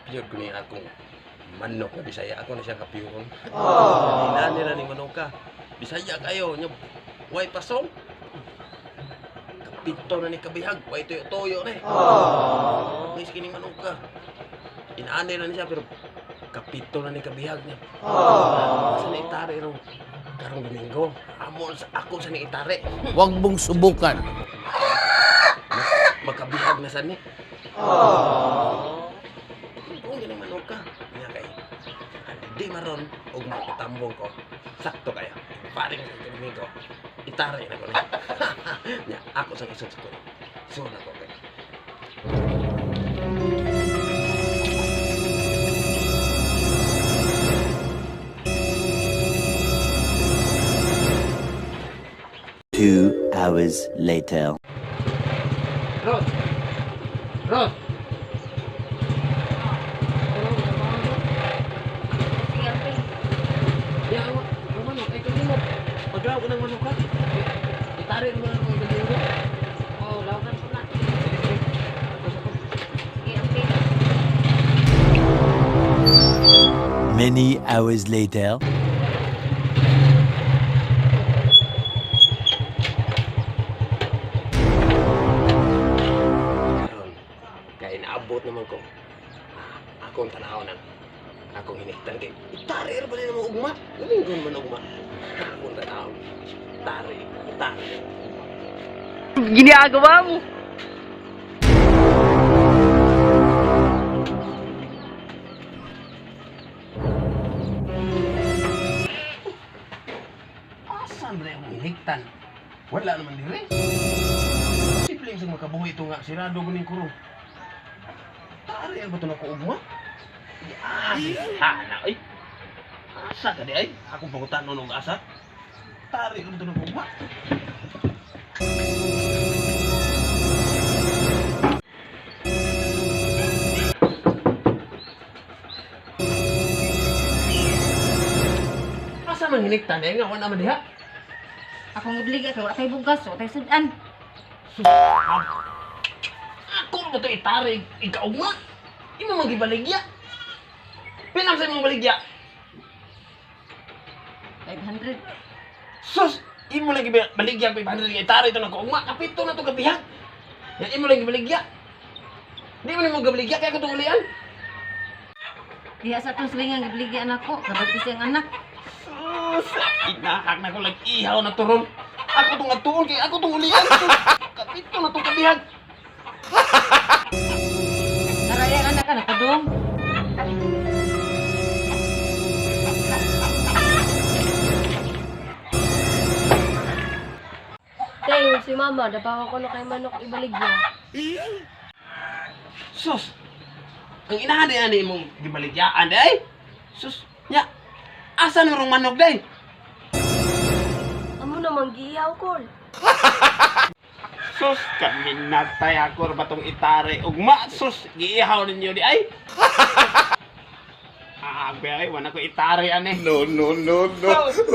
Kapiyod ko ni akong manok na Bisaya. Ako na siyang kapiyon. Inani ra ning manok ka. Bisaya kayo. Nya, way pasong. Kapito na ni kabihag. Way tuyo-tuyo na eh. Please kining manok ka. Inaani ra ni siya pero kapito na ni kabihag niya. Asa na itari ro? Karong Domingo. Amo sa ako sa ni itari. Huwag mong subukan. Magkabihag na sad ni. Kung gini manok ka. Nya kay di maron og makatambong ko. Sakto kaya. Paring sa Domingo. Itari na ko ni. Nya ako sa isod sa ko. Suod ako kay. 2 hours later. Ros. Ros. Sige, Amping. Ya, ang manok ay kanimo. Paglaw ko ng manok ka. Itari mo na ako Domingo. Oh, lawagan ko na. Ako sa ko. Sige, Amping. Many hours later. Karon kay naabot naman ko. Ah, akong tanaw nang akong hinigtan kay itari ra ba nila mo ugma? Domingo man ugma. Akong tanaw. Tari, itari. Ginagawa mo. Asan ba akong hinigtan? Wala naman dire. Simple sa makabuhi ito nga, sirado guning kurong. Tari ang ba ito na ko ugma? Ah, hana ay. Asa ka di ay? Akong pangutanon og asa. Tari ang ba ito na ko ugma? Asa man hinigtan eh nga wala man diha. Akong ibliga kay wala tay bugas, wala tay sudan. Ako ba ito itari ikaugma? Imo man gibaligya. Pinam sa imong baligya. 500. Sus, imo lang gibaligya 500 nga itari ito nagkaugma. Kapito na to kabihag. Ya imo lang gibaligya. Di mo nimo gibaligya kaya ko itong ulian. Diha sa atong silingan gibliga nako, kabag siyang anak. Sus, inahak na ko lang ihaw na turon. Ako tong atuon kay ako tong ulian. Kapito na to kabihag. Naraya ang anak ka nakadung. Tayo, si mama, dapakan ko na kay manok ibaligya. Sus. Ang inahan di ani imong gibaligyaan di ay. Sus, nya. Asa na rong manok day? Amo namang giihaw ko. Sus, kami natay ako ba tong itare ugma. Sus, giihaw ninyo di ay. Ah, ay, wala ko itare ane. No, no, no, no. Sus.